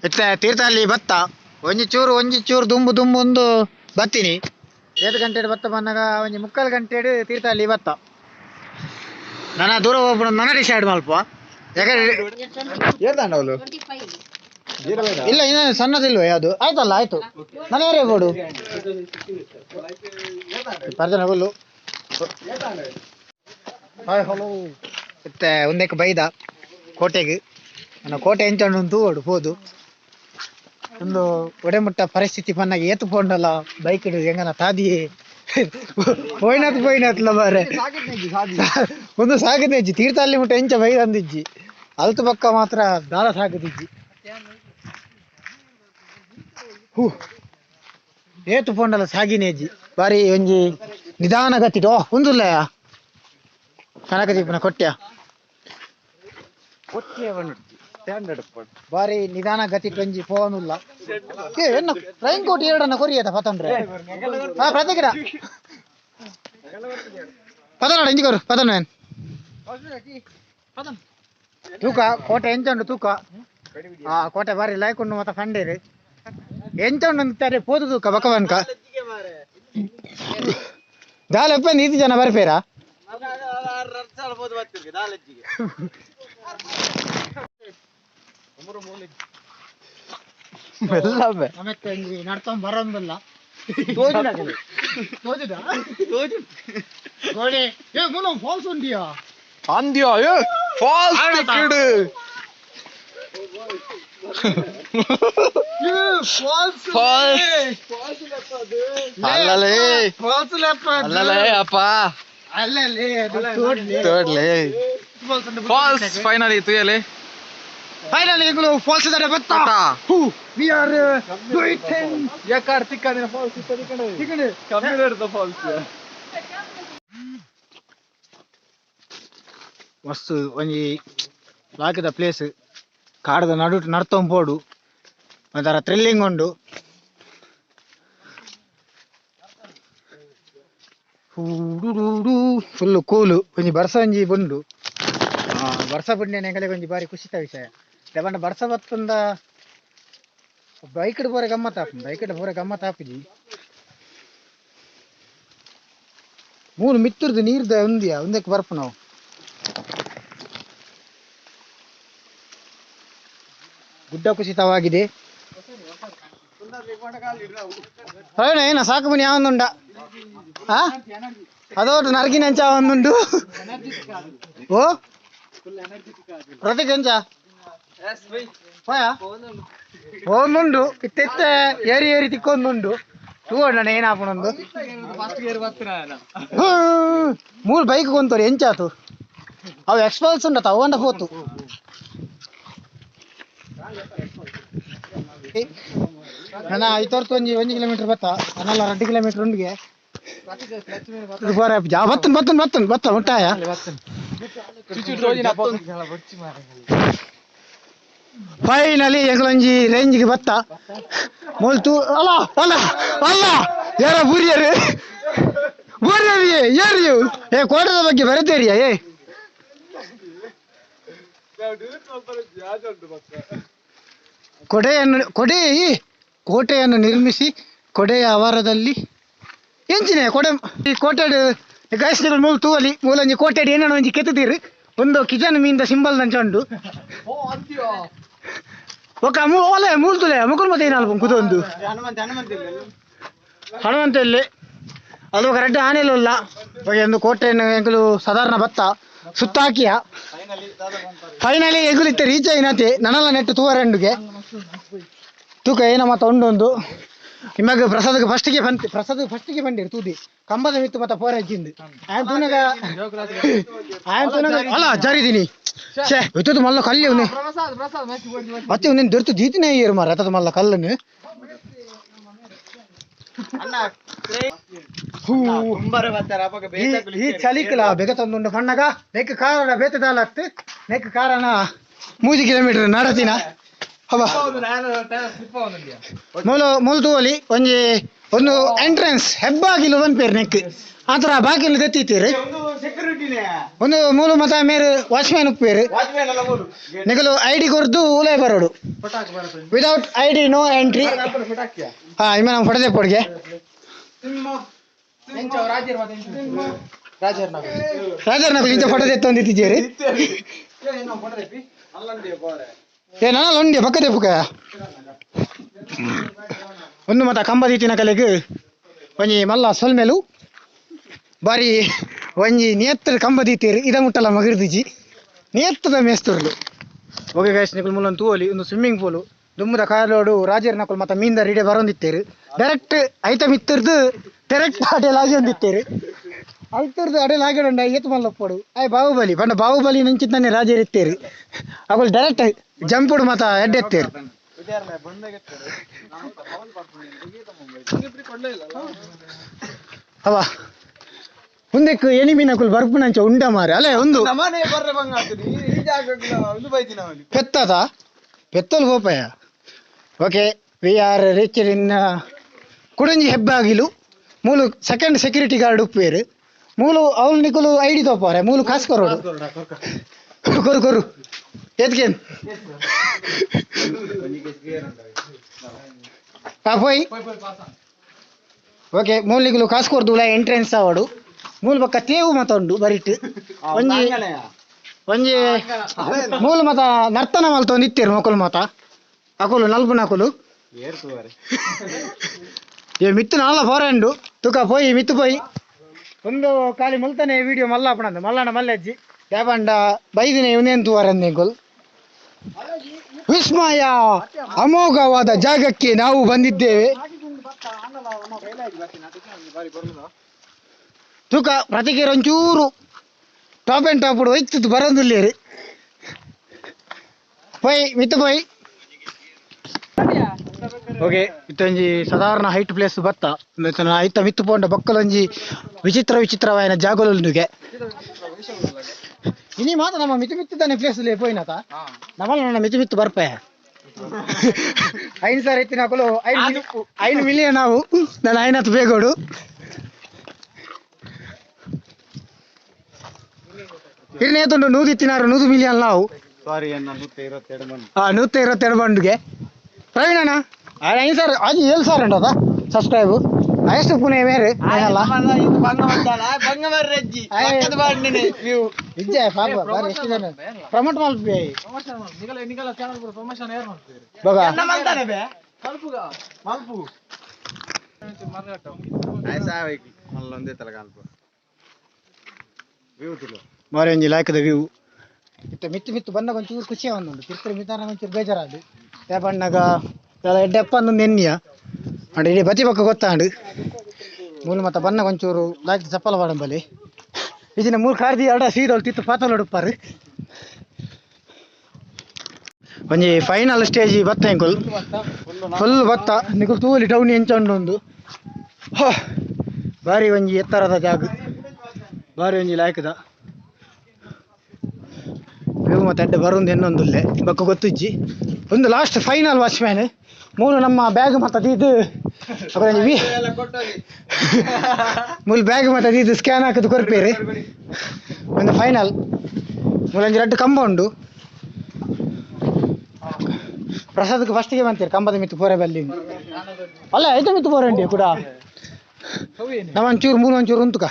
ಇತ್ತೆ ತೀರ್ಥಹಳ್ಳಿ ಬತ್ತ ಒಂಜಿ ಚೂರು ಒಂಜಿ ಚೂರು ದುಂಬು ದುಂಬು ಒಂದು ಬತ್ತೀನಿ. ಏಳು ಗಂಟೆಡ್ ಬತ್ತ ಬಂದಾಗ ಒಂಜಿ ಮುಕ್ಕಾಲು ಗಂಟೆಡ್ ತೀರ್ಥಹಳ್ಳಿ ಬತ್ತ. ನನ್ನ ದೂರ ಹೋಗ್ಬಿಡ ನನ್ನ ಡಿಸೈಡ್ ಮಲ್ಪ. ಯಾಕಂದ್ರೆ ಏರ್ದಾಂಡವಳು ಇಲ್ಲ, ಇನ್ನು ಸಣ್ಣದಿಲ್ವ ಯಾವುದು? ಆಯ್ತಲ್ಲ, ಆಯ್ತು. ನಾನು ಯಾರೇ ಬೋಡು ಪರ್ಜನ ಹುಲ್ಲು. Hi, hello. ಇತ್ತೆ ಒಂದಕ್ಕೆ ಬೈದ ಕೋಟೆಗೆ. ನನ್ನ ಕೋಟೆ ಎಂಚಂಡು ತೂವಡು ಪೋದು. ಒಂದು ಒಡೆಮುಟ್ಟ ಪರಿಸ್ಥಿತಿ ಪನ್ನಾಗ ಏತು ಪೋಂಡಲ್ಲ ಬೈಕ್ ಹೆಂಗನ ತಾದಿ ಪೋಯ್ನತ್ ಪೋಯ್ನತ್ಲ ಬಾರೆ. ಒಂದು ಸಾಗದಿಜ್ಜಿ ತೀರ್ಥಹಳ್ಳಿ ಮುಟ್ಟ ಎಂಚ ಬೈದಂದಿಜ್ಜಿ. ಅಲ್ತು ಪಕ್ಕ ಮಾತ್ರ ದಾಳ ಸಾಗದಿಜ್ಜಿ. ಹೂ ಏತು ಪೋಂಡಲ ಸಾಗಿನೇಜಿ ಬಾರಿ ಒಂಜಿ ನಿಧಾನ ಗತಿ. ಓ ಉಂದುಲ್ಲಯ ಕನಕ ದೀಪನ ಕೊಟ್ಯ ಬಾರಿ ನಿಧಾನ ಗತಿ ಒಂಜಿ ಪೋವನುಲ್ಲ. ಏ ಎನ್ನ ರೈನ್ ಕೋಟ್ ಎರಡನ್ನ ಕೊರಿಯದ ಪತಂದ್ರೆ. ಹಾ ಪ್ರತಿಕ್ರ ಪದನೋಡ ಇಂಜಿ ಕೊರು ಪದನ ತೂಕ ಕೋಟೆ ಎಂಚುಂಡು ತೂಕ. ಆ ಕೋಟೆ ಬಾರಿ ಲಾಯ್ಕೊಂಡು ಮತ್ತ ಫಂಡೇರು ಎಂಚುಂಡು ಅಂತಾರೆ ಪೋದು ತೂಕ ಬಕವನ್ಕ ದಾಲಪ್ಪ ನೀತಿ ಜನ ಬರ್ಪೇರಾ. ನಡ್ಕೊಂಡ್ ಬರೋಂದಿಲ್ಲ. ಏ ಮೂಲ ಫಾಲ್ಸ್ ಉಂಡಿಯಾ? ಅಂದ್ಯೋ ಏ ಫಾಲ್ಸ್ ಟಿಕೆಟ್. ಫಾಲ್ಸ್. ಫಾಲ್ಸ್. ಅಲ್ಲಲೇ. ಫಾಲ್ಸ್. ಅಲ್ಲಲೇ ಅಪ್ಪ. ಅಲ್ಲಲೇ ಅದು ತೋಡ್ಲೆ. ತೋಡ್ಲೆ ಫಾಲ್ಸ್ ಫೈನಲಿ ತುಯಲೆ. ಫೈನಲಿ ಈಗಲೂ ಫಾಲ್ಸ್ ಇದ್ದಾರೆ ಬತ್ತಾ. ಹೂ we are doing. ಯಾ ಕಾರ್ತಿಕ್ ಅಂದಿನ ಫಾಲ್ಸ್ ಇತ್ತು ಕಮ್ಮಿ ಇರ್ತದೆ ಫಾಲ್ಸ್. ಮಸ್ತ್ ಒಂಜಿ ಲಾಕಿದ ಪ್ಲೇಸ್. ಕಾಡದ ನಡುಟು ನಡ್ತೊಂಪೋಡು ಒಂಥರ ಥ್ರಿಲ್ಲಿಂಗ್ ಉಂಡು. ಫುಲ್ಲು ಕೂಲು ಒಂಜಿ ಬರ್ಸ ಒಂಜಿ ಬಂಡು. ಬರ್ಸ ಬಂಡೆ ಎಂಕಲೆಗ್ ಒಂಜಿ ಬಾರಿ ಖುಷಿತ ವಿಷಯ. ದಾಯೆ ಬರ್ಸ ಬತ್ತುಂಡ ಬೈಕ್ ಪೂರ ಗಮ್ಮತ್ ಆಪುಂಡು. ಬೈಕ್ ಪೂರ ಗಮ್ಮತ್ ಆಪುಜಿ. ಮೂಲು ಮಿತ್ತುರ್ದು ನೀರ್ದ ಉಂದಿಯ ಉಂದಕ್ಕೆ ಬರ್ಪುನವು. ಗುಡ್ಡ ಕುಸಿತವಾಗಿದೆ. ಪ್ರವೀಣ ಏನ ಸಾಕು ಬನ್ನಿ ಯಾವೊಂದುಂಡ. ಆ ಅದೋಟು ನರ್ಗಿನಂಚ ಒಂದುಂಡು. ಓ ಪ್ರತೀಕ್ ಎಂಚ ಪೋಯ ಒಂದುಂಡು. ಇತ್ತೆತ್ತೆ ಏರಿ ಏರಿ ತಿಕ್ಕೊಂದುಂಡು. ತೂವಣ್ಣ ಏನಾಪುನೊಂದು ಮೂರು ಬೈಕ್ ಕೊಂತೋರು ಎಂಚಾತು. ಅವು ಎಕ್ಸ್ಪಲ್ಸ್ ಉಂಡತ ಅವು ಪೋತು. ನನ್ನ ಐತೋರ್ತು ಒಂಜಿ ಒಂಜಿ ಕಿಲೋಮೀಟರ್ ಬತ್ತ ಅನ್ನಲ್ಲ 2 ಕಿಲೋಮೀಟರ್ ಉಂಡಿಗೆ ಬೋರೆ ಜಾ ಬತ್ತನ್ ಬತ್ತನ್ ಬತ್ತನ್ ಬತ್ತ ಮುಟ್ಟಾಯ. ಫೈನಲಿ ಎಂಗ್ಲೊಂಜಿ ರೇಂಜ್ಗೆ ಬತ್ತ ಮೊಲ್ತು. ಅಲ್ಲ ಅಲ್ಲ ಅಲ್ಲ ಯಾರ ಬೂರಿಯರು ಬೂರಿಯರು ಯಾರು ಏ ಕೋಟದ ಬಗ್ಗೆ ಬರತೇರಿಯಾ? ಏ ಕೊಡೆಯನ್ನು ಕೊಡೆ ಕೋಟೆಯನ್ನು ನಿರ್ಮಿಸಿ ಕೊಡೆಯ ಆವಾರದಲ್ಲಿ ಎಂಚಿನ ಕೊಡೆ ಈ ಕೋಟೆ ಗೈಸ್ಗಳು ಮೂಲ ತೂವಲಿ ಮೂಲೊಂಜಿ ಕೋಟೆ ಏನೋ ಒಂಜಿ ಕೆತ್ತುತ್ತೀರು. ಒಂದು ಕಿಚನ್ ಮೀನ್ದ ಸಿಂಬಲ್ ನಂಚ ಉಂಡು. ఒక ಓಲೆ ಮೂಲ್ತುಲೆ ಮುಕುಲ್ ಮತ್ತೆ ಏನಾಲ್ಪು ಕುದೊಂದು ಹನುಮಂತ ಇಲ್ಲಿ ಅದು ಕರೆಕ್ಟ್ ಆನೆಲ್ಲ ಒಂದು ಕೋಟೆಯನ್ನು ಎಂಕುಲು ಸಾಧಾರಣ ಬತ್ತ ಸುತ್ತಾಕಿಯ. ಫೈನಲಿ ಎಂಕುಲು ಇತ್ತೆ ರೀಚ್ అయినತೆ ನನಲ ನೆಟ್ಟು ತೂವರೆಂಡುಗೆ ತೂಕ ಏನ ಮತ್ತ ಉಂಡೊಂದು ನಿಮಗೆ ಪ್ರಸಾದಕ್ಕೆ ಫಸ್ಟ್ಗೆ ಬಂತು. ಪ್ರಸಾದ ಫಸ್ಟ್ಗೆ ಬಂದಿರು ತೂದಿ ಕಂಬದ ಮಿತ್ತು ಮತ್ತ ಪೋರ ಹಚ್ಚಿಂದು ಆಯನ್ ತೂನಗ ಆಯನ್ ತೂನಗ ಅಲ್ಲ ಜಾರಿದೀನಿ ಛೇ ಇತ್ತದು ಮಲ್ಲ ಕಲ್ಲು ಉನ್ನೆ ಅತ್ತೆ ಉನ್ನೆ ದೊರ್ತು ದೀತಿನೇ ಇರು ಮಾರ ಅತ್ತದ ಮಲ್ಲ ಕಲ್ಲನ್ನು. ಈ ಚಳಿಕಲ ಬೇಗ ತಂದುಂಡು ಪಣ್ಣಗ ನೆಕ್ ಕಾರಣ ಬೇತೆ ದಾಲತ್ತು ನೆಕ್ ಕಾರಣ 3 ಕಿಲೋಮೀಟರ್ ನಡತಿನ ಹಬ್ಬ ಮೂಲು ಮೂಲು ತೂವಲಿ ಒಂಜಿ ಒಂದು ಎಂಟ್ರೆನ್ಸ್ ಹೆಬ್ಬಾಗಿಲು ಪನ್ಪೇರು ನೆಕ್ ಆತರ ಬಾಗಿಲು ತೆತ್ತಿತ್ತೀರಿ. ಒಂದು ಮೂಲು ಮತ ಮೇರು ವಾಚ್ಮ್ಯಾನ್ ಉಪ್ಪೇರು. ನಿಗಲು ಐಡಿ ಕೊರ್ದು ಉಲೈ ಬರೋಡು. Without ID no entry. ಹಾ ಇಮ್ಮ ನಮ್ಮ ಫೋಟೋ ತೆಪ್ಪೊಡ್ಗೆ. ರಾಜರ್ ನಕಲು ಇಂಚ ಫೋಟೋ ತೆತ್ತೊಂದಿತ್ತಿದ್ದೀರಿ. ಏ ನನ್ನ ಉಂಡೆ ಪಕ್ಕ ತೆಪ್ಪುಕ. ಒಂದು ಮತ ಕಂಬ ದೀತಿನ ಕಲೆಗ್ ಒಂಜಿ ಮಲ್ಲ ಸೊಲ್ಮೆಲು ಬಾರಿ ಒಂಜಿ ನಿಯತ್ತದ ಕಂಬ ದೀತೇರು ಇದ ಮುಟ್ಟಲ ಮಗಿರ್ದಿಜಿ ನಿಯತ್ತದ ಮೇಸ್ತುರ್ಲು. ಓಕೆ ಗೈಸ್, ನಿಕುಲು ಮೂಲೊಂದು ತೂವೊಲಿ ಒಂದು ಸ್ವಿಮ್ಮಿಂಗ್ ಪೂಲು ದುಮ್ಮುದ ಕಾಲೋಡು ರಾಜರ್ ನಕುಲು ಮತ ಮೀನ್ದ ಇಡೆ ಬರೊಂದಿತ್ತೇರು. ಡೈರೆಕ್ಟ್ ಐತ ಮಿತ್ತರ್ದು ಡೈರೆಕ್ಟ್ ಅಡೆಲ್ ಆಗಿ ಒಂದಿತ್ತೇರು. ಐತರ್ದು ಅಡೆಲ್ ಆಗಿ ಏತ್ ಮಲ್ಲಪ್ಪಡು ಆಯ್ ಬಾಹುಬಲಿ ಪಂಡ ಬಾಹುಬಲಿ ನಂಚಿತ್ತಾನೆ ರಾಜರ್ ಇತ್ತೇರು. ಅಕುಲು ಡೈರೆಕ್ಟ್ ಜಂಪುಡು ಮತ ಎಡ್ಡೆತ್ತೇರು. ಅವ ಮುಂದಕ್ಕೆ ಎನಿಮಿನಕುಲು ಬರ್ಪುನಂಚ ಉಂಡ ಮಾರೆ ಅಲ್ಲೇ ಒಂದು ಪೆತ್ತದ ಪೆತ್ತಲು ಗೋಪಯ್ಯ. Okay, we are reach in ಕುಡಂಜಿ ಹೆಬ್ಬಾಗಿಲು. ಮೂಲು ಸೆಕೆಂಡ್ ಸೆಕ್ಯೂರಿಟಿ ಗಾರ್ಡ್ ಉಪ್ಪೇರು. ಮೂಲು ಅವ್ಲು ನಿಕುಲು ಐಡಿ ತೋಪಾರೆ ಮೂಲು ಕಾಸು ಕೊರೋಡು ಕೊರು ಕೊರು ಎತ್ಕೇನ್ ಪೋಯ್. ಓಕೆ, ಮೂಲು ನಿಕುಲು ಕಾಸು ಕೊರ್ದು ಉಲ ಎಂಟ್ರೆನ್ಸ್ ಆವಡು. ಮೂಲು ಬಕ್ಕ ತೇವು ಮತ ಉಂಡು ಬರಿಟ್ ಒಂಜಿ ಒಂಜಿ ಮೂಲು ಮತ ನರ್ತನ ಮಲ್ತೊಂದು ಇತ್ತೀರು ಮೊಕುಲು ಮತ ಅಕುಲು ನಲ್ಪುನಕುಲು. ಏ ಮಿತ್ತು ನಾಲ ಫೋರೆಂಡು ತುಕ ಪೋಯಿ ಮಿತ್ತು ಪೋಯಿ ಒಂದು ಖಾಲಿ ಮುಲ್ತಾನೆ ವಿಡಿಯೋ ಮಲ್ಲಾಪಣಂದು ಮಲ್ಲಣ್ಣ ಮಲ್ಲಜ್ಜಿ ದೇಪಂಡ ಬೈದಿನ ಇವನೇನು ತೂವರಂದು ಎಂಕುಲು. ವಿಸ್ಮಯ ಅಮೋಘವಾದ ಜಾಗಕ್ಕೆ ನಾವು ಬಂದಿದ್ದೇವೆ. ತೂಕ ಪ್ರತಿಕೇರ್ ಒಂಚೂರು ಟಾಪ್ ಆ್ಯಂಡ್ ಟಾಪ್ ಒಯ್ತಿತ್ತು ಬರೋದಿಲ್ಲೇರಿ. ಪೋಯ್ ಮಿತ್ತು ಪೋಯ್. ಓಕೆ, ಇತ್ತೊಂಜಿ ಸಾಧಾರಣ ಹೈಟ್ ಪ್ಲೇಸ್ ಬತ್ತ ಐತ ಮಿತ್ತು ಪೋಂಡ ಬಕ್ಕಲೊಂಜಿ ವಿಚಿತ್ರ ವಿಚಿತ್ರವಾಯಿನ ಜಾಗಲೊಂದುಗೆ. ಇನಿ ಮಾತ ನಮ್ಮ ಮಿತ್ತು ಮಿತ್ತಿದ್ದಾನೆ ಪ್ಲೇಸ್ ಪೋಯಿನತ ನಮ್ಮಲ್ಲ ನನ್ನ ಮಿತ್ತು ಮಿತ್ತು ಬರ್ಪೆ ಐದು ಸಾರ್ ಎತ್ತಿನ ಹಾಕಲು 5 ಮಿಲಿಯನ್ ನಾವು ನಾನು ಐನತ್ತು ಬೇಗೋಡು. ಇರ್ನೇತುಂಡು 176 100 ಮಿಲಿಯನ್ ನಾವು. ಸಾರಿ ಅಣ್ಣ, 122 ಬಂದು. ಹಾ 122 ಬಂಡುಗೆ ಪ್ರವೀಣ್ ಅಣ್ಣ 5 ಸಾವಿರ ಅದು 7 ಸಾವಿರ ಉಂಟದ ಸಬ್ಸ್ಕ್ರೈಬ್ ಎಷ್ಟು ಪುಣೆ ಮೇರೆ ಏನಲ್ಲ ಇಜ್ಜೆ ಪಾಪ ಬಾರಿ ಎಷ್ಟು ಜನ ಪ್ರಮೋಟ್ ಮಲ್ಪಿ ಬಗ ಬಾರಿ ಒಂಜಿ ಲಾಯ್ಕದ ವ್ಯೂ. ಇತ್ತ ಮಿತ್ತು ಮಿತ್ತು ಬಂದಾಗ ಒಂಚೂರು ಖುಷಿ ಒಂದುಂಡು ತಿರ್ತಿರು ಮಿತ್ತಾನ ಒಂಚೂರು ಬೇಜಾರಾದು ಬಣ್ಣಗ ಎಡ್ಡೆಪ್ಪ ಅಂದೊಂದು ಎನ್ನಿಯ ಅಂಡ್ ಇಡೀ ಬತಿ ಪಕ್ಕ ಗೊತ್ತಾಂಡು ಮೂಲು ಮತ್ತ ಬಣ್ಣ ಒಂಚೂರು ಲಾಯ್ಕ್ ಚಪ್ಪಲ ಬಾಡಂಬಲಿ ಇಜಿನ ಮೂರು ಕಾರ್ದಿ ಅಡ ಸೀದೋಳು ತಿತ್ತು ಪಾತಲ್ ಉಡುಪಾರು. ಒಂಜಿ ಫೈನಲ್ ಸ್ಟೇಜ್ ಬತ್ತ ಎಂಕುಲ್ ಫುಲ್ ಬತ್ತ ನಿಕುಲ್ ತೂಲಿ ಟೌನ್ ಎಂಚ ಉಂಡು ಒಂದು ಬಾರಿ ಒಂಜಿ ಎತ್ತರದ ಜಾಗ ಬಾರಿ ಒಂಜಿ ಲಾಯ್ಕದ ವ್ಯೂ ಮತ್ತೆ ಅಡ್ಡ ಬರುಂದು ಎನ್ನೊಂದುಲ್ಲೆ ಬಕ್ಕ ಗೊತ್ತಿಜ್ಜಿ. ಒಂದು ಲಾಸ್ಟ್ ಫೈನಲ್ ವಾಚ್ಮ್ಯಾನ್ ಮೂಲು ನಮ್ಮ ಬ್ಯಾಗ್ ಮತ್ತೆ ಇದು ಮೂಲು ಬ್ಯಾಗ್ ಮತ್ತೆ ಇದು ಸ್ಕ್ಯಾನ್ ಹಾಕಿದ್ದು ಕೊರ್ಪೇರಿ. ಒಂದು ಫೈನಲ್ ಮೂಲೊಂಜಿ ರಡ್ಡು ಕಂಬ ಉಂಡು. ಪ್ರಸಾದಕ್ಕೆ ಫಸ್ಟಿಗೆ ಬಂತೀರಿ ಕಂಬದ ಮಿತ್ತು ಪೋರೆ ಬಲ್ಲಿ ಅಲ್ಲ ಐತ ಮಿತ್ತು ಪೋರೆ ಉಂಟು ಕೂಡ ನಮ್ಮ ಒಂಚೂರು ಮೂಲು ಒಂಚೂರು ಉಂಟುಕ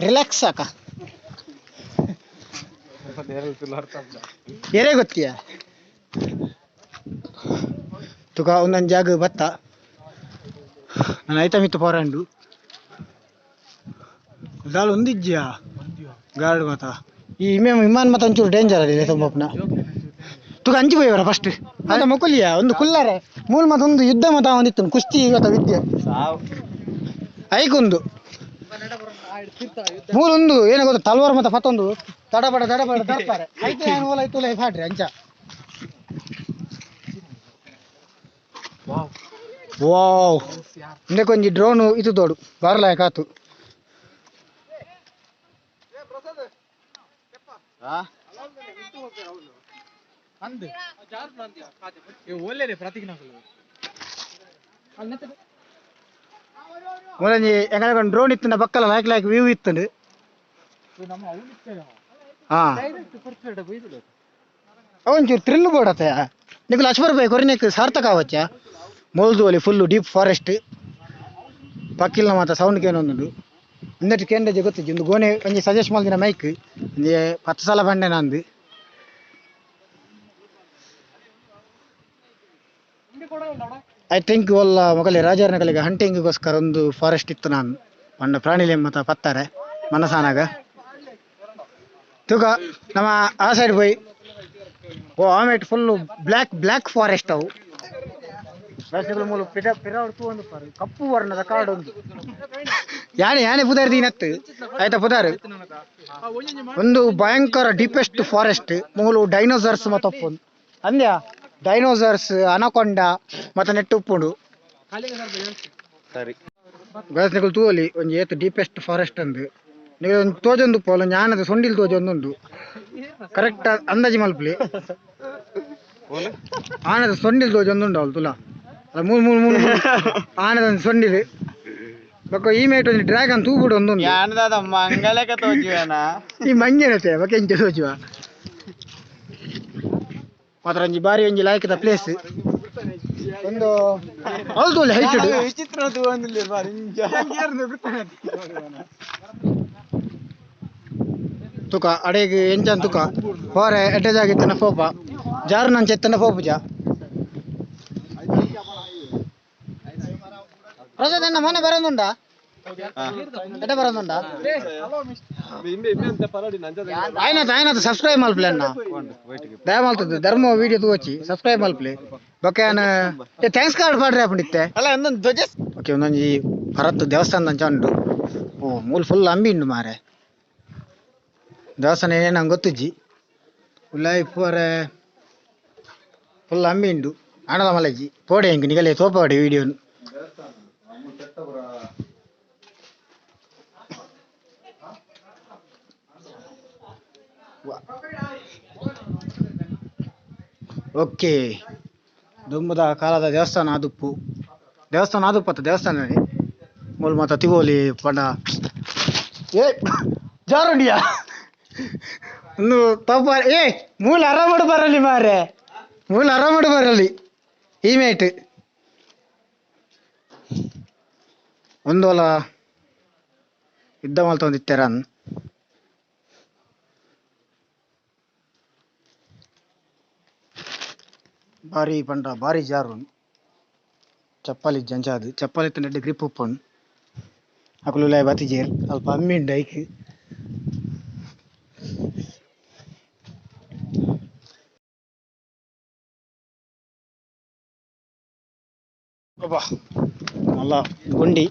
ರಿಲ್ಯಾಕ್ಸ್ ಆಕ ಎರೆ ಗೊತ್ತಿಯ ತುಕ ಒಂದೊಂದು ಜಾಗ ಬತ್ತ ನಾನು ಐತ ಮಿತ್ತು ಪೋರಂಡು ದಾಲ್ ಒಂದಿಜ್ಜಿಯಾ ಗಾರ್ಡ್ ಮತ ಈ ವಿಮಾನ ಮತ ಒಂಚೂರು ಡೇಂಜರ್ ಅಲ್ಲ ತುಂಬಪ್ಪನ ತುಕ ಅಂಚಿ ಪೋಯವರ ಫಸ್ಟ್ ಅದ ಮೊಕುಲಿಯ ಒಂದು ಕುಲ್ಲಾರೆ ಮೂಲ ಮತ ಒಂದು ಯುದ್ಧ ಮತ ಒಂದಿತ್ತು ಕುಸ್ತಿ ಇವತ್ತ ವಿದ್ಯೆ ಐಕೊಂದು ಮೂಲೊಂದು ಏನ ಗೊತ್ತ ತಲ್ವಾರ್ ಮತ ಫತ್ತೊಂದು ತಡಬಡ ತಡಬಡ ತರ್ತಾರೆ ಐತೆ ಏನು ಓಲ ಐತು ಲೈಫ್ ಹಾಡ್ರಿ ಅಂಚ. ವಾವ್ ಇಂದಕ್ಕೊಂಜಿ ಡ್ರೋನ್ ಇದು ದೋಡು ಬಾರ್ಲಾಯಕ ಆತು. ಮೂಲಂಜಿ ಎಂಗನ ಡ್ರೋನ್ ಇತ್ತಿನ ಬಕ್ಕಲ ಲಾಯ್ಕ್ ಲಾಯ್ಕ್ ವ್ಯೂ ಇತ್ತಂಡು. ಹಾ ಒಂಚೂರು ಥ್ರಿಲ್ ಬೋಡತ್ತೆ ನಿಕುಲು ಅಶ್ವರ್ ಬೈ ಕೊರಿನೆಕ್ ಸಾರ್ಥಕ ಆವಚ್ಚ ಮೋಲ್ದು ಫುಲ್ಲು ಡೀಪ್ ಫಾರೆಸ್ಟ್ ಪಕ್ಕಿಲ್ನ ಮಾತ ಸೌಂಡ್ ಕೇನೊಂದುಂಡು ಇಂದಟ್ ಕೇಂದ್ರ ಗೊತ್ತಿಜ್ಜಿ ಒಂದು ಗೋನೆ ಒಂಜಿ ಸಜೆಸ್ಟ್ ಮಲ್ದಿನ ಮೈಕ್ ಒಂಜಿ 10 ಸಲ ಬಂಡೆ ನಂದು I think ಒಲ್ಲ ಮೊಗಲೆ ರಾಜರನಗಳಿಗೆ ಹಂಟಿಂಗ್ಗೋಸ್ಕರ ಒಂದು ಫಾರೆಸ್ಟ್ ಇತ್ತು ನಾನು ಪಂಡ ಪ್ರಾಣಿಲೆ ಮತ ಪತ್ತಾರೆ ಮನಸಾನಾಗ ತೂಕ ನಮ್ಮ ಆ ಸೈಡ್ ಪೋಯಿ ಓ ಆಮೇಟ್ ಫುಲ್ಲು ಬ್ಲ್ಯಾಕ್ ಬ್ಲ್ಯಾಕ್ ಫಾರೆಸ್ಟ್ ಅವು ಮೂಲ ಪಿರ ಪಿರವಡ್ತು ಒಂದು ಕಪ್ಪು ವರ್ಣದ ಕಾಡು ಒಂದು ಯಾನೆ ಯಾನೆ ಪುದಾರ್ ದೀನತ್ತು ಆಯ್ತಾ ಪುದಾರ್ ಒಂದು ಭಯಂಕರ ಡೀಪೆಸ್ಟ್ ಫಾರೆಸ್ಟ್ ಮೂಲು ಡೈನೋಸರ್ಸ್ ಮತ್ತೊಪ್ಪೊಂದು ಅಂದ್ಯಾ ಡೈನೋಸರ್ಸ್ ಅನಕೊಂಡ ಮತ್ತೆ ನೆಟ್ಟುಪ್ಪುಂಡು ಸರಿ ಗಸ್ ತೂವಲಿ ಒಂಜಿ ಏತ್ ಡೀಪೆಸ್ಟ್ ಫಾರೆಸ್ಟ್ ಅಂದು ನೀವು ಒಂದು ತೋಜೊಂದು ಪೋಲ ಜ್ಞಾನದ ಸೊಂಡಿಲ್ ತೋಜೊಂದುಂಡು ಕರೆಕ್ಟ್ ಅಂದಾಜಿ ಮಲ್ಪಲಿ ಆನದ ಸೊಂಡಿಲ್ ತೋಜೊಂದುಂಡು ಅವಳು ತುಲಾ ಅಲ್ಲ ಮೂರು ಮೂರು ಮೂರು ಆನದ ಒಂದು ಸೊಂಡಿಲ್ ಬೊಕ್ಕ ಈ ಮೇಟ್ ಒಂಜಿ ಡ್ರ್ಯಾಗನ್ ತೂಬುಡು ಒಂದುಂಡು ಯಾನದಾದ ಮಂಗಲಕ ತೋಜುವೇನ ಈ ಮಂಗೇನತೆ ಬೊಕ್ಕ ಎಂಚ ತೋಜುವ ಮಾತ್ರ ಒಂಜಿ ಬಾರಿ ಒಂಜಿ ಲಾಯ್ಕದ ಪ್ಲೇಸ್ ಒಂದು ಹೌದು ಹೈಟ್ ವಿಚಿತ್ರ ತೂವೊಂದಿಲ್ಲ ಬಾರಿ ತುಕ ಅಡೆಗ್ ಎಂಚನ್ ತುಕ ಹೋರೆ ಎಡ್ಡೆ ಜಾಗ ಪೋಪ ಜಾರು ನಂಚ ಎತ್ತನ ಪೋಪುಜ ಪ್ರಸಾದ್ ಅಣ್ಣ ಮೊನ್ನೆ ಬರೋದುಂಡ ಎಡ್ಡೆ ಬರೋದುಂಡ ಆಯ್ನಾತ ಆಯ್ನಾತ ಸಬ್ಸ್ಕ್ರೈಬ್ ಮಲ್ಪಲೆ ಅಣ್ಣ ದಯ ಮಲ್ತದ್ದು ಧರ್ಮ ವಿಡಿಯೋ ತೂವಚ್ಚಿ ಸಬ್ಸ್ಕ್ರೈಬ್ ಮಲ್ಪಲೆ ಬೊಕ್ಕ ಯಾನ್ thanks card ಪಾಡ್ರೆ ಆಪುಂಡಿತ್ತೆ ಅಲ್ಲ ಒಂದೊಂದು ಧ್ವಜ ಓಕೆ ಒಂದೊಂಜಿ ಭರತ್ ದೇವಸ್ಥಾನ ಅಂಚ ಉಂಡು ಓ ಮೂಲು ಫುಲ್ ಅಂಬಿ ಉಂಡು ಮಾರೆ ದೇವಸ್ಥಾನ ಏನೇ ನಂಗೆ ಗೊತ್ತಿಜ್ಜಿ ಉಲಾಯಿ ಪೂರೆ ಫುಲ್ ಅಂಬಿ ಉಂಡು ಆಣದ ಮಲಜ್ಜಿ ಪೋಡೆ ಹೆಂಗೆ ನಿಗಲೆ ತೋಪಾಡಿ ವಿಡಿಯೋನು ಓಕೆ ದುಂಬದ ಕಾಲದ ದೇವಸ್ಥಾನ ಆದುಪ್ಪು ದೇವಸ್ಥಾನ ಆದುಪ್ಪತ್ತ ದೇವಸ್ಥಾನ ಮೂಲ ಮಾತ ತಿಗೋಲಿ ಪಂಡ ಏ ಜಾರುಂಡಿಯಾ ಒಂದು ತಪ್ಪ ಏ ಮೂಲ ಅರಾಮಡು ಬರಲಿ ಮಾರೆ ಮೂಲ ಅರಾಮಡು ಬರಲಿ ಈ ಮೇಟ್ ಒಂದೋಲ ಯುದ್ಧ ಮಲ್ತೊಂದಿತ್ತೆರನ್ ಬಾರಿ ಪಂಡ ಬಾರಿ ಜಾರು ಚಪ್ಪಲಿ ಜಂಜಾದು ಚಪ್ಪಲಿ ತಿಂಡ ಗ್ರಿಪ್ ಉಪ್ಪುಂಡು ಅಕುಲು ಬತ್ತಿಜೇರ್ ಅಲ್ಪ ಅಮ್ಮಿ ಉಂಡು ಐಕ್ ಅಬ್ಬಾ ಮಲ್ಲ ಗುಂಡಿ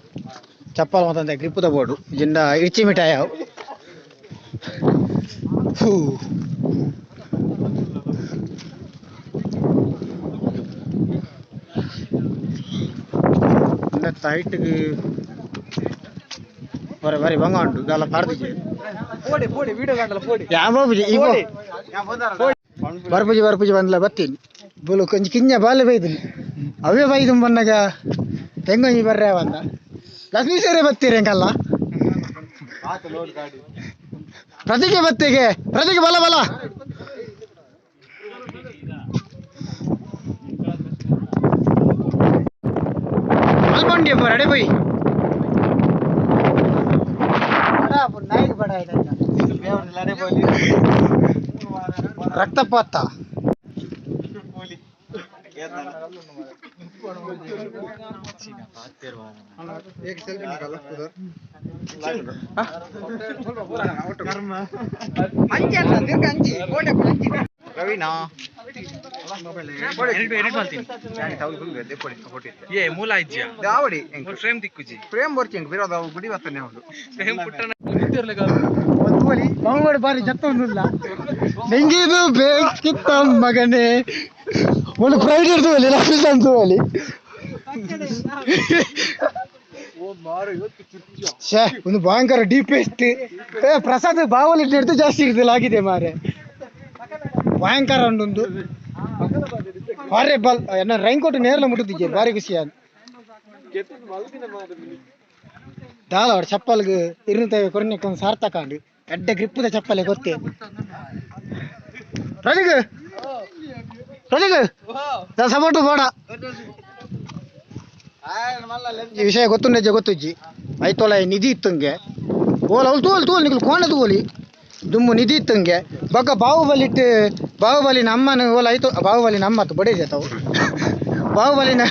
ಚಪ್ಪಲ್ ಮತ್ತಂತೆ ಗ್ರಿಪ್ಪುದ ಬೋರ್ಡು ಜಿಂದ ಇಡ್ಚಿ ಮಿಠಾಯಿ ಅವು ಹೂ ಹೈಟ್ಗೆ ಬರೆ ಬರಿ ಬಂಗ ಉಂಟು ಇದೆಲ್ಲ ಪಾಡ್ದಿಜೆ ಪೋಡಿ ಪೋಡಿ ವಿಡಿಯೋ ಕಾಂಡಲ ಪೋಡಿ ಯಾವ ಇಗೋ ಬರ್ಪುಜಿ ಬರ್ಪುಜಿ ಬಂದ್ಲ ಬತ್ತೀನಿ ಬೋಲು ಕೊಂಚ ಕಿಂಜ ಬಾಲೆ ಬೈದಿನಿ ಅವೇ ಬೈದು ಬನ್ನಾಗ ಹೆಂಗೊಂಜಿ ಬರ್ರೆ ಬಂದ ಲಕ್ಷ್ಮೀ ಸೇರೆ ಬತ್ತೀರಿ ಹೆಂಗಲ್ಲ ಪ್ರತಿಗೆ ಬತ್ತಿಗೆ ಪ್ರತಿಗೆ ಬಲ ಬಲ ಮಲ್ಪಂಡಿ ಅಪ್ಪ ರೆಡಿ ಪೋಯ್ ರಕ್ತಪಾತ ರವೀನಾ ಏ ಮೂಲ ಇಜ್ಜಿಯ ದಾವಡಿ ಫ್ರೇಮ್ ದಿಕ್ಕುಜಿ ಫ್ರೇಮ್ ಬರ್ಚಿಂಗ್ ಬಿರೋದ ಗುಡಿ ಬರ್ತನೆ ಉಂಟು ಫ್ರೇಮ್ ಪುಟ್ಟನ ಬಂಗೋಡು ಬಾರಿ ಜತ್ತೊಂದಿಲ್ಲ ನಿಂಗಿದು ಬೇಕಿತ್ತ ಮಗನೇ ಒಂದು ಪ್ರೈಡ್ ಇರ್ತವಲ್ಲಿ ಲಕ್ಷ್ಮೀ ಅಂತವಲ್ಲಿ ಛೇ ಒಂದು ಭಯಂಕರ ಡೀಪೆಸ್ಟ್ ಏ ಪ್ರಸಾದ್ ಬಾವಲಿ ಹಿಡಿದು ಜಾಸ್ತಿ ಇರ್ತಲ್ಲ ಆಗಿದೆ ಮಾರೆ ಭಯಂಕರ ಉಂಟು ಬಾರಿ ಬಲ್ ಏನ ರೈನ್ ಕೋಟ್ ನೇರ್ಲ ಮುಟ್ಟುತ್ತಿದ್ದೆ ಭಾರಿ ಖುಷಿ ಆಯ್ತು ದಾಲ ಚಪ್ಪಲ್ಗ್ ಇರುತ್ತ ಕೊರ್ನೆಕ್ ಒಂದು ಸಾರ್ಥಕ ಅಂಡು ಎಡ್ಡೆ ಗ್ರಿಪ್ಪುದ ಚಪ್ಪಲೆ ಗೊತ್ತೇ ಪ್ರಜೆಗ್ ಪ್ರಜೆಗ್ ಸಪೋರ್ಟ್ ಬೋಡ ಈ ವಿಷಯ ಗೊತ್ತುಂಡೆಜ್ಜೆ ಗೊತ್ತುಜ್ಜಿ ಐತೋಲ ನಿಧಿ ಇತ್ತಂಗೆ ಓಲ ಅವ್ಲು ತೋಲ್ ತೋಲ್ ನಿಕಲ್ ಕೋಣ ತೋಲಿ ದುಮ್ಮು ನಿಧಿ ಇತ್ತಂಗೆ ಬೊಕ್ಕ ಬಾಹುಬಲಿ ಬಾಹುಬಲಿ ನಮ್ಮನ ಓಲ ಐತು ಬಾಹುಬಲಿ ನಮ್ಮತ್ತು ಬಡೇಜಿ ತಾವು ಬಾಹುಬಲಿನ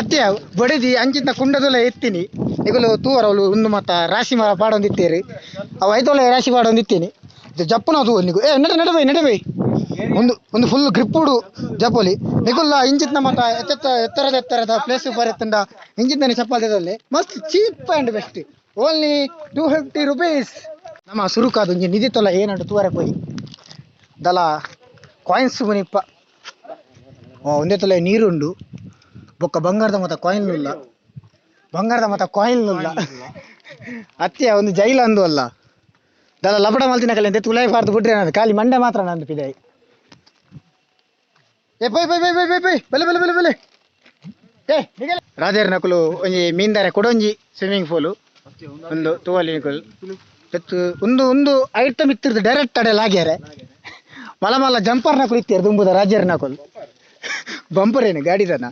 ಅತ್ಯ ಬಡದಿ ಅಂಚಿನ ಕುಂಡದೊಲ ಎತ್ತೀನಿ ನಿಕುಲು ತೂವರ ಅವಳು ಒಂದು ಮತ್ತ ರಾಶಿ ಮರ ಪಾಡೊಂದಿತ್ತೀರಿ ಅವು ಐತೋಲ ರಾಶಿ ಪಾಡೊಂದಿತ್ತೀನಿ ಜಪ್ಪುನ ತೂ ನಿಗು ಏ ನಡೆ ನಡೆ ಬೈ ನಡೆ ಬೈ ಒಂದು ಒಂದು ಫುಲ್ ಗ್ರಿಪ್ಪುಡು ಜಪೋಲಿ ನಿಕುಲ್ಲ ಇಂಚಿತ್ನ ಮತ್ತ ಎತ್ತೆತ್ತ ಎತ್ತರದ ಎತ್ತರದ ಪ್ಲೇಸ್ ಬರೆತ್ತಂಡ ಇಂಚಿತ್ತನೆ ಚಪ್ಪಲ್ ಮಸ್ತ್ cheap and best only 250 rupees. ನಮ್ಮ ಸುರುಕಾದ ಒಂಜಿ ನಿಧಿ ತೊಲ ಏನಂಟು ತೂವರೆ ಪೋಯಿ ದಲ ಕಾಯಿನ್ಸ್ ಮುನಿಪ್ಪ ಒಂದೇ ತೊಲೆ ನೀರುಂಡು ಬೊಕ್ಕ ಬಂಗಾರದ ಮತ ಕಾಯಿನ್ ಉಲ್ಲ ಬಂಗಾರದ ಮತ ಕಾಯಿನ್ ಉಲ್ಲ ಅತ್ಯ ಒಂದು ಜೈಲ ಅಂದು ಅಲ್ಲ ದಲ ಲಪಡ ಮಲ್ತಿನ ಕಲೆ ಅಂತ ತುಲಾಯಿ ಬಾರ್ದು ಬಿಟ್ರೆ ನಾನು ಖಾಲಿ ಮಂಡೆ ಮಾತ್ರ ನಂದು ಪಿದಾಯಿ. ಏ ಪೋಯ್ ಪೋಯ್ ಪೋಯ್ ಪೋಯ್ ಪೋಯ್ ಬಲೆ ಬಲೆ ಬಲೆ ಬಲೆ ಏ ರಾಜೇರ್ ನಕುಲು ಒಂಜಿ ಮೀನ್ದಾರೆ ಕೊಡೊಂಜಿ ಸ್ವಿಮ್ಮಿಂಗ್ ಪೂಲು ಒಂದು ತೂವಲಿ ನಿಕುಲು ಒಂದು ಒಂದು ಐಟಮ್ ಇತ್ತಿರ್ದು ಡೈರೆಕ್ಟ್ ಅಡೆ ಲಾಗ್ಯಾರೆ ಮಲ ಮಲ್ಲ ಜಂಪರ್ ನಕುಲು ಇತ್ತೀರ್ ದುಂಬುದ ರಾಜೇರ್ ನಕುಲು ಬಂಪರ್ ಏನು ಗಾಡಿದನ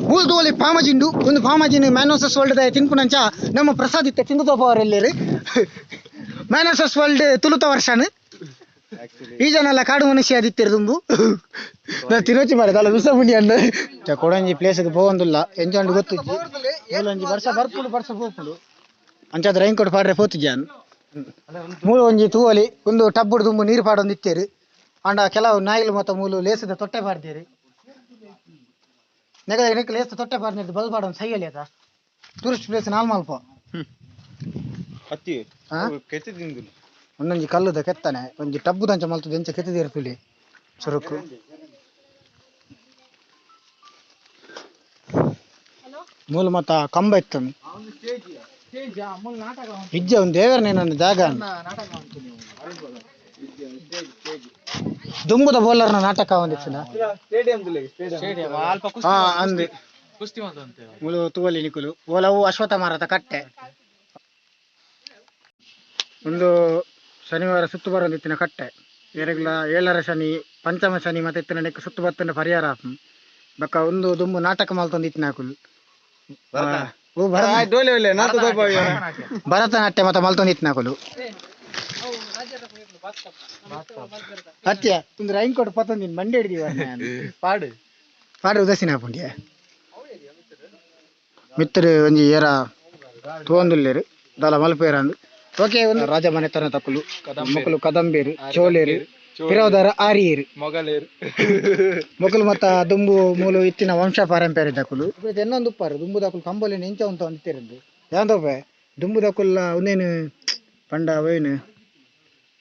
ಮೂಲ ತೂವಲಿ ಪಾಮಜಿಂಡು ಒಂದು ಪಾಮಜಿನ ಮ್ಯಾನೋಸಸ್ ವರ್ಲ್ಡ್ ತಿನ್ಪುನಂಚ ನಮ್ಮ ಪ್ರಸಾದ್ ಇತ್ತೆ ತಿಂದು ತೋಪವರ್ ಎಲ್ಲೇರು ಮ್ಯಾನೋಸಸ್ ವರ್ಲ್ಡ್ ತುಳುತ ವರ್ಷನ್ ಈ ಜನ ಎಲ್ಲ ಕಾಡು ಮನುಷ್ಯ ಅದಿತ್ತಿರ ದುಂಬು ನಾ ತಿರುಚಿ ಮಾರೆ ವಿಸ ಪುಂಡಿ ಅಂದ ಕೊಡಂಜಿ ಪ್ಲೇಸ್ಗೆ ಪೋವೊಂದುಲ್ಲ ಎಂಜಾಂಡ್ ಗೊತ್ತಿಜ್ಜಿ ಮೂಲೊಂಜಿ ವರ್ಷ ಬರ್ಪುಂಡು ವರ್ಷ ಪೋಪುಂಡು ಅಂಚಾದ ರೈನ್ ಕೋಟ್ ಪಾಡ್ರೆ ಪೋತು ಜಾನ್ ಮೂಲು ಒಂಜಿ ತೂವಲಿ ಒಂದು ಟಬ್ಬುಡು ದುಂಬು ನೀರು ಪಾಡೊಂದು ಇತ್ತೇರು ಅಂಡ ಕೆಲವು ನಾಯಿಲು ಮತ್ತ ಮೂಲು ಲೇಸದ ತೊಟ್ಟೆ ಪಾಡ್ದೇರು ನೆಗ ನೆಕ್ ಲೇಸ ತೊಟ್ಟೆ ಪಾಡ್ನೇರು ಬಲ್ ಪಾಡೊಂದು ಸೈಯಲಿ ಆತ ಟೂರಿಸ್ಟ್ ಪ್ಲೇಸ್ ನಾಲ್ ಮಲ್ಪ ಅತ್ತಿ ಹಾ? ಕೆತ್ತಿದಿಂದು ಒಂದೊಂಜಿ ಕಲ್ಲುದ ಕೆತ್ತನೆ ಒಂಜಿ ಟಬ್ಬುದಂಚ ಮಲ್ತದ ಎಂಚ ಕೆತ್ತಿದೇರು ತುಲಿ ಸುರುಕು ಮೂಲು ಮತ್ತ ಕಂಬ ಇತ್ತು ಇಜ್ಜ ಒಂದು ದೇವರನೇ ನನ್ನ ಜಾಗ ದುಂಬುದ ಬೋಲರ್ನ ನಾಟಕ ಒಂದಿತ್ತಿನ ಅಲ್ಪ ಹಾ ಅಂದು ಕುಸ್ತಿ ಮಾತಂತೆ ಮುಲು ತೂವಲಿ ನಿಕುಲು ಓಲವು ಅಶ್ವತ್ಥ ಮಾರತ ಕಟ್ಟೆ ಒಂದು ಶನಿವಾರ ಸುತ್ತು ಬರೋದಿತ್ತಿನ ಕಟ್ಟೆ ಏರೆಗ್ಲ ಏಳರ ಶನಿ ಪಂಚಮ ಶನಿ ಮತ್ತೆ ಇತ್ತಿನ ನೆಕ್ ಸುತ್ತು ಬತ್ತನ ಪರಿಹಾರ ಆಪುಂಡು. ಬೊಕ್ಕ ಒಂದು ದುಂಬು ನಾಟಕ ಮಲ್ತೊಂದು ಇತ್ತಿನ ಓ ಭರತನಾಟ್ಯ ಮತ್ತೆ ಮಲ್ತೊಂದು ಇತ್ತಿನ ಹಾಕುಲು ಅತ್ಯ ಒಂದು ರೈನ್ ಕೋಟ್ ಪತ್ತೊಂದಿನ ಮಂಡೆ ಹಿಡಿದೀವ ಪಾಡು ಪಾಡು ಉದಾಸೀನ ಆಪುಂಡಿಯ ಮಿತ್ತರು ಒಂಜಿ ಏರ ತೂವೊಂದುಲ್ಲೆರ್ ದಾಲ ಮಲ್ಪೇರ ಅಂದ್ ಓಕೆ ಒಂದು ರಾಜ ಮನೆತನ ತಕುಲು ಮೊಕಲು ಕದಂಬೇರು ಚೋಲೇರು ಪಿರವದಾರ ಆರಿಯರು ಮೊಗಲೇರು ಮೊಕಲು ಮತ್ತ ದುಂಬು ಮೂಲು ಇತ್ತಿನ ವಂಶ ಪಾರಂಪರ್ಯ ದಕುಲು ಎನ್ನೊಂದು ಉಪ್ಪಾರು ದುಂಬು ದಕುಲು ಕಂಬೋಲಿನ ಎಂಚ ಉಂತ ಅಂತಿರಂದು ಯಾಂದೋಪೆ ದುಂಬು ದಕುಲ್ಲ ಒಂದೇನು ಪಂಡ ಅವೇನು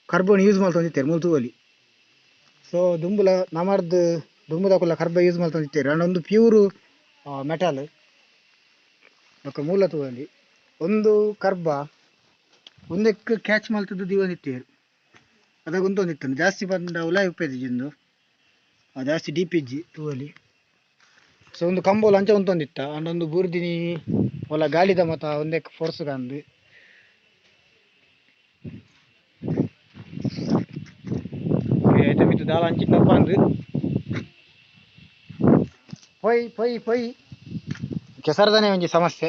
ಕರ್ಬೋನ್ ಯೂಸ್ ಮಲ್ತೊಂದಿತ್ತೇರು ಮೂಲು ತೂವಲಿ ಸೊ ದುಂಬುಲ ನಮರ್ದು ದುಂಬು ದಕುಲ ಕರ್ಬ ಯೂಸ್ ಮಲ್ತೊಂದಿತ್ತೇರು ಅಂಡ್ ಒಂದು ಪ್ಯೂರ್ ಮೆಟಲ್ ಬೊಕ್ಕ ಮೂಲ ತೂವಲಿ ಒಂದು ಕರ್ಬ ಒಂದಕ್ಕೆ ಕ್ಯಾಚ್ ಮಲ್ತದ್ದು ದೀವೊಂದಿತ್ತೇರು ಅದಾಗ ಉಂತೊಂದಿತ್ತು ಜಾಸ್ತಿ ಬಂದ ಉಲಾಯಿ ಉಪ್ಪೇದಿಜಿಂದು ಜಾಸ್ತಿ ಡೀಪ್ ಇಜ್ಜಿ ತೂವಲಿ ಸೊ ಒಂದು ಕಂಬೋಲ ಅಂಚ ಉಂತೊಂದಿತ್ತ ಅಂಡ್ ಒಂದು ಬೂರ್ದಿನಿ ಒಲ ಗಾಳಿದ ಮತ ಒಂದೇ ಫೋರ್ಸ್ ಗಂದು ಐಟಮ್ ಇತ್ತು ದಾಲ ಅಂಚಿನಪ್ಪ ಅಂದು ಪೊಯ್ ಪೊಯ್ ಪೊಯ್ ಕೆಸರದನೇ ಒಂಜಿ ಸಮಸ್ಯೆ.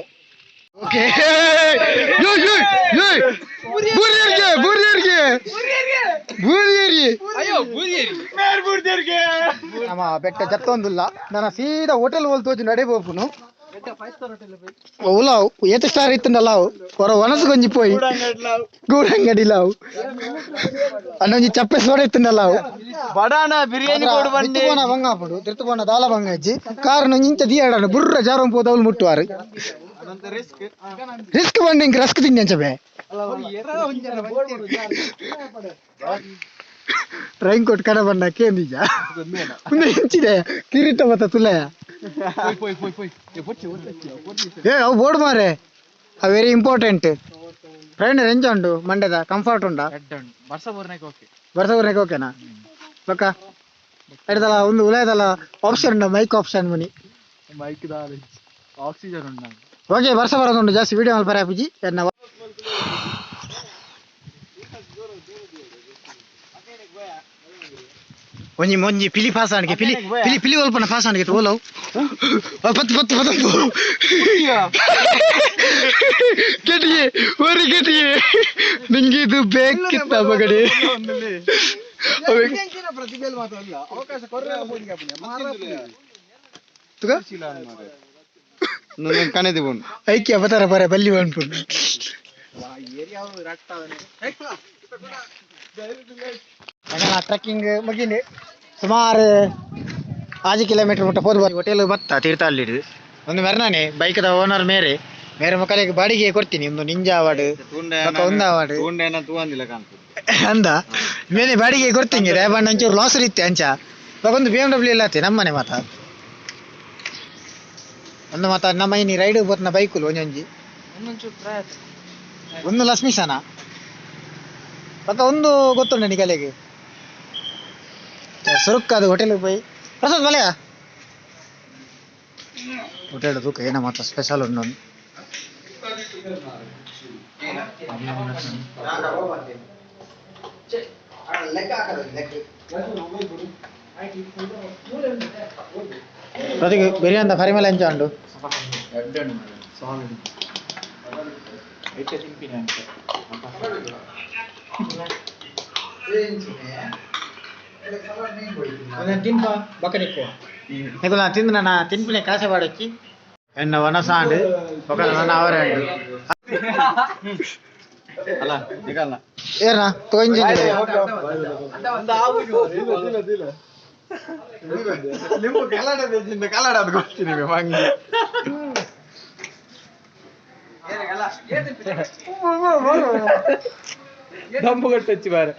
ಓಕೆ ನಮ್ಮ ಬೆಟ್ಟ ಜತ್ತೊಂದುಲ್ಲ ನನ್ನ ಸೀದಾ ಹೋಟೆಲ್ ಹೋಲ್ ತೋಜು ನಡೆ ಪೋಪುನು ಉಲಾವ್ ಏತ ಸ್ಟಾರ್ ಇತ್ತುಂಡಲ್ಲ ಹೊರ ಒಣಸು ಗೊಂಜಿ ಪೋಯಿ ಗೂಡಂಗಡಿ ಲಾವು ಅಣ್ಣೊಂಜಿ ಚಪ್ಪೆ ಸೋಡ ಇತ್ತುಂಡಲ್ಲ ಬಡಾನ ಬಿರಿಯಾನಿ ಕೊಡು ಬಂಡಿ ತಿರ್ತುಪೋನ ಬಂಗ ಆಪುಂಡು ತಿರ್ತುಪೋನ ದಾಲ ಬಂಗ ಅಜ್ಜಿ ಕಾರ್ ಇಂಚ ದಿಯಾಡಣ ಬುರ್ರ ಜಾರಂ ಪೋದವ್ಲು ಮುಟ್ಟುವಾರು. ರಿಸ್ಕ್ ರಿಸ್ಕ್ ಬಂಡಿ ಇಂಕ್ ರಸ್ಕ್ ತಿಂಡಿ ಅಂಚಬೆ ರೈನ್ ಕೋಟ್ ಕಡ ಬಣ್ಣ ಕೇಂದಿಜ ಒಂದು ಹೆಂಚಿದೆ ಕಿರೀಟ ಮತ್ತ ತುಲಯ. ಏ ಅವು ಬೋರ್ಡ್ ಮಾರೆ ಅವು ವೆರಿ ಇಂಪಾರ್ಟೆಂಟ್. ಟ್ರೈನ್ ಎಂಚ ಉಂಡು ಮಂಡ್ಯದ ಕಂಫರ್ಟ್ ಉಂಡಾ? ವರ್ಷ ಬೋರ್ನಾಗ ಓಕೆ. ವರ್ಷ ಬೋರ್ನಾಗ ಓಕೆನಾ? ಬೊಕ್ಕ ಎಡ್ದಲ ಒಂದು ಉಲಯದಲ್ಲ ಆಪ್ಷನ್ ಉಂಡ ಮೈಕ್ ಆಪ್ಷನ್ ಮುನಿ. ಮೈಕ್ ದಾಲ ಆಕ್ಸಿಜನ್ ಉಂಡು. ಓಕೆ, ವರ್ಷ ಬರೋದುಂಡು ಜಾಸ್ತಿ ವಿಡಿಯೋ ಮಲ್ಪರೆ ಆಪುಜಿ ಎನ್ನ. ಒಂಜಿ ಒಂಜಿ ಪಿಲಿ ಪಾಸಾಣಿಗೆ ಪಿಲಿ ಪಿಲಿ ಪಿಲಿ ಒಲ್ಪನ ಪಾಸಾಣಿಗೆ ಓಲವು ಪತ್ತು ಪತ್ತು ಪತ್ತು ಕೆಟಿಗೆ ಒರಿ ಕೆಟಿಗೆ ನಿಂಗೆ ಇದು ಬೇಕಿತ್ತ ಮಗಡಿ. ಐಕ್ಯ ಅವತಾರ ಬರ ಬಲ್ಲಿ ಅನ್ಪುಂಡು. ಟ್ರೆಕ್ಕಿಂಗ್ ಮುಗಿಂಡು ಸುಮಾರು 6 ಕಿಲೋಮೀಟರ್ ಮುಟ್ಟ ಪೋದು ಹೋಟೆಲ್ ಬತ್ತ ತೀರ್ಥಹಳ್ಳಿಡು ಒಂದು ಮೆರ್ನಾನೆ ಬೈಕ್ದ ಓನರ್ ಮೇರೆ ಮೇರೆ ಮುಖಲಿಗೆ ಬಾಡಿಗೆ ಕೊಡ್ತೀನಿ ಒಂದು ನಿಂಜ ಅವಾರ್ಡ್ ಬೊಕ್ಕ ಒಂದು ಅವಾರ್ಡ್ ಅಂದ ಮೇಲೆ ಬಾಡಿಗೆ ಕೊಡ್ತೀನಿ ರೇಬಣ್ಣ ಒಂಚೂರು ಲಾಸ್ ಇತ್ತೆ ಅಂಚ ಒಂದು BMW ಇಲ್ಲ ನಮ್ಮನೆ ಮಾತ ಒಂದು ಮಾತ ನಮ್ಮ ಇನಿ ರೈಡ್ ಬೋತ್ನ ಬೈಕುಲು ಒಂಜೊಂಜಿ ಒಂದು ಲಕ್ಷ್ಮೀಶನ ಬೊಕ್ಕ ಒಂದು ಗೊತ್ತುಂಡು ನಿಕಲೆಗೆ ಸುರುಕ್ ಅದು ಹೋಟೆಲ್ ಪೋಯಿ ಪ್ರಸಾದ್ ಬಲೆಯ ಹೋಟೆಲ್ ತೂಕ ಏನ ಮಾತ ಸ್ಪೆಷಲ್ ಉಂಡು. ಪ್ರತಿಗೆ ಬಿರಿಯಾನಿ ಪರಿಮಳ ಎಂಚ ಉಂಡು? ತಿನ್ಪ ಬೊಕ್ಕ ನಿಕ್ಕುವ ನಿಕುಲು ತಿಂದು ನನ್ನ ತಿನ್ಪಿನ ಕಾಸೆ ಪಾಡೊಚ್ಚಿ ಎನ್ನ ವನಸಾಂಡ್ ಬೊಕ್ಕ ನನ್ನ ಅವರೇ ಉಂಡು. ಅಲ್ಲ ನಿಗಲ್ಲ. ಏರ್ನ ತೋಂಜಿ. ಲಿಂಬು ಕಲ್ಲಡ ಕಲ್ಲಡ ಅದು ಕೊಡ್ತೀನಿ ಮಂಗಿ. ದಮ್ಮು ಕಟ್ಟಚ್ಚಿ ಬಾರೆ.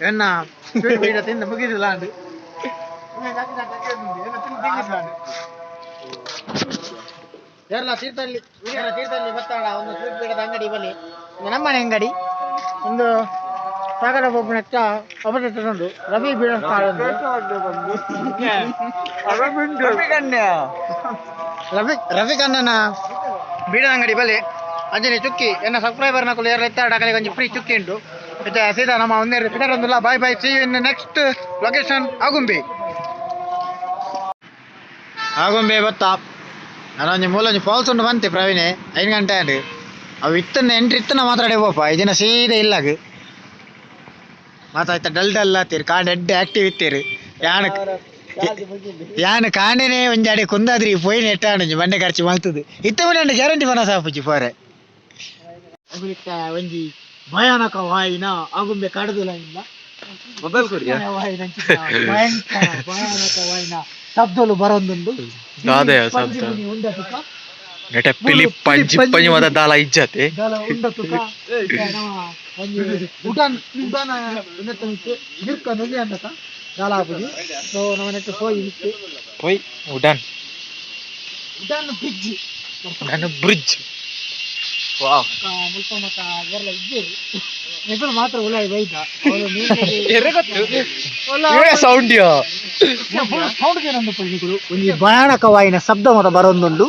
ಎನ್ನ ಬೀಡ ತಿಂದ ಮುಗಿದಿಲ್ಲ ಅಂಡು. ಏರ್ಲ ತೀರ್ಥಹಳ್ಳಿ ತೀರ್ಥಹಳ್ಳಿ ಬತ್ತಾಡ ಒಂದು ಸ್ವೀಟ್ ಬೀಡದ ಅಂಗಡಿ ಬಲಿ ನಮ್ಮನೆ ಅಂಗಡಿ ಒಂದು ಸಾಗರ ಬೊಬ್ಬನತ್ತ ಅಪೋಸಿಟ್ ಉಂಟು ರವಿ ಬೀಡ ಉಂಟು. ರಫಿ ರಫಿ ಕಣ್ಣನ ಬೀಡದ ಅಂಗಡಿ ಬಲಿ ಅಂಜನೆ ಚುಕ್ಕಿ ಎನ್ನ ಸಬ್ಸ್ಕ್ರೈಬರ್ ನಕುಲು ಏರ್ಲ ಇತ್ತಾಡ ಅಕಲಿಗೆ ಒಂಜಿ ಫ್ರೀ ಚುಕ್ಕಿ ಉಂಟು. ಇತ್ತೆ ಸೀದಾ ನಮ್ಮ ಒಂದೇ ಪಿದರೊಂದುಲ್ಲ. Bye bye, see you in next location Agumbe. Agumbe ಬತ್ತ ನಾನೊಂಜಿ ಮೂಲೊಂಜಿ ಫಾಲ್ಸ್ ಉಂಡು ಬಂತೆ ಪ್ರವೀಣೆ 5 ಗಂಟೆ ಆಂಡ್ ಅವು ಇತ್ತನ್ನ ಎಂಟ್ರಿ ಇತ್ತನ ಮಾತಾಡಿ ಪೋಪ ಈ ದಿನ ಸೀದಾ ಇಲ್ಲಾಗ ಮಾತಾಯ್ತ ಡಲ್ ಡಲ್ ಆತೀರಿ ಕಾಂಡ್ ಎಡ್ಡೆ ಆಕ್ಟಿವ್ ಇತ್ತೀರಿ. ಯಾನ್ ಯಾನ್ ಕಾಂಡೆನೆ ಒಂಜಾಡೆ ಕುಂದಾದ್ರಿ ಪೋಯಿ ನೆಟ್ಟಾಂಡು ಬಂಡೆ ಖರ್ಚು ಮಲ್ತದು ಇತ್ತ ಮನೆ ಗ್ಯಾರಂಟಿ ಬನ ಸಾಪುಜಿ ಪೋರೆ. ಒಂಜಿ ಭಯಾನಕ ವಾಯಿನ ಆಗುಂಬೆ ಕಡದುಲ ಇಲ್ಲ. ಮೊಬೈಲ್ ಕೊಡಿ. ಭಯಂಕರ ಭಯಾನಕ ವಾಯಿನ ಶಬ್ದಲು ಬರೊಂದುಂಡು. ದಾದೆಯ ಶಬ್ದ. ನೆಟ ಪಿಲಿ ಪಂಜಿ ಪಂಜಿ ಮದ ದಾಲ ಇಜ್ಜತೆ. ದಾಲ ಉಂಡ ತುಕ ಒಂಜಿ ಉಡಾನ್ ಉಡಾನ ಉಂದೆತ್ತ ಮಿತ್ತ್ ಮಿರ್ಕ ನುಲಿ ಅಂದತ ದಾಲ ಆಪುಜಿ. ಸೊ ನಮ್ಮ ನೆಟ್ ಪೋಯಿ ಮಿತ್ತ್ ಪೋಯ್ ಉಡಾನ್ ಉಡಾನ್ ಬ್ರಿಡ್ಜ್. ಉಡಾನ್ ಬ್ರಿಡ್ಜ್. ವಾವ್. ಮುಲ್ಪ ಮತ ಏರ್ಲ ಇಜ್ಜೆರ್ ನಿಕುಲು ಮಾತ್ರ ಉಲಾಯಿ ಬೈದ. ಸೌಂಡ್ ಸೌಂಡ್ ಏನಂದು ನಿಕುಲು ಒಂಜಿ ಭಯಾನಕವಾಯಿನ ಶಬ್ದ ಮತ ಬರೊಂದುಂಡು.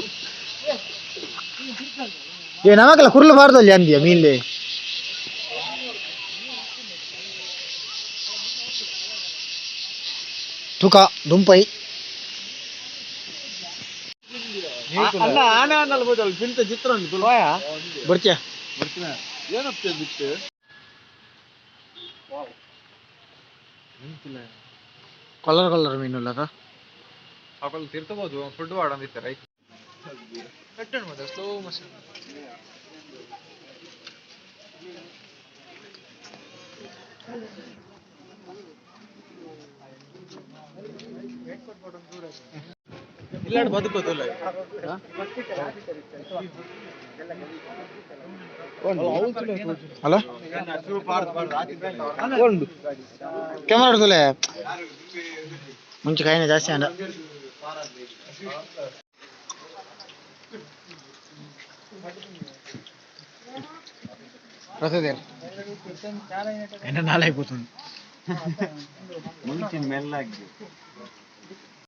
ಏ ನಮಗೆಲ್ಲ ಕುರ್ಲು ಬಾರ್ದಲ್ಲಿ ಅಂದಿಯ ಮೀನ್ಲೆ. ತುಕ ದುಂಪೈ ಅಲ್ಲ ಆನೆ ಅನ್ನಲ್ಲ ಬೋದಲ್ಲ ಪಿಂತ ಚಿತ್ರ ಉಂಟು. ಬರ್ತಿಯ ಏನಪ್ಪ ಬಿಟ್ಟು ಕಲರ್ ಕಲರ್ ಮೀನುಲ್ಲದ. ಅಕಲ್ ತಿರ್ತಬೋದು ಫುಡ್ ವಾಡಂದಿತ್ತೆ ರೈಟ್. Slow motion. ಇಲ್ಲಾಡ್ ಬದುಕೋದಿಲ್ಲ. ಹಲೋ, ಕ್ಯಾಮರಾ ಹಿಡ್ದುಲೆ. ಮುಂಚೆ ಕಾಯಿನ ಜಾಸ್ತಿ ಅಂಡ. ప్రసాద్. ఎండ నాలైపోతుంది. ಮುಂಚಿನ ಮೆಲ್ಲಾಗಿ.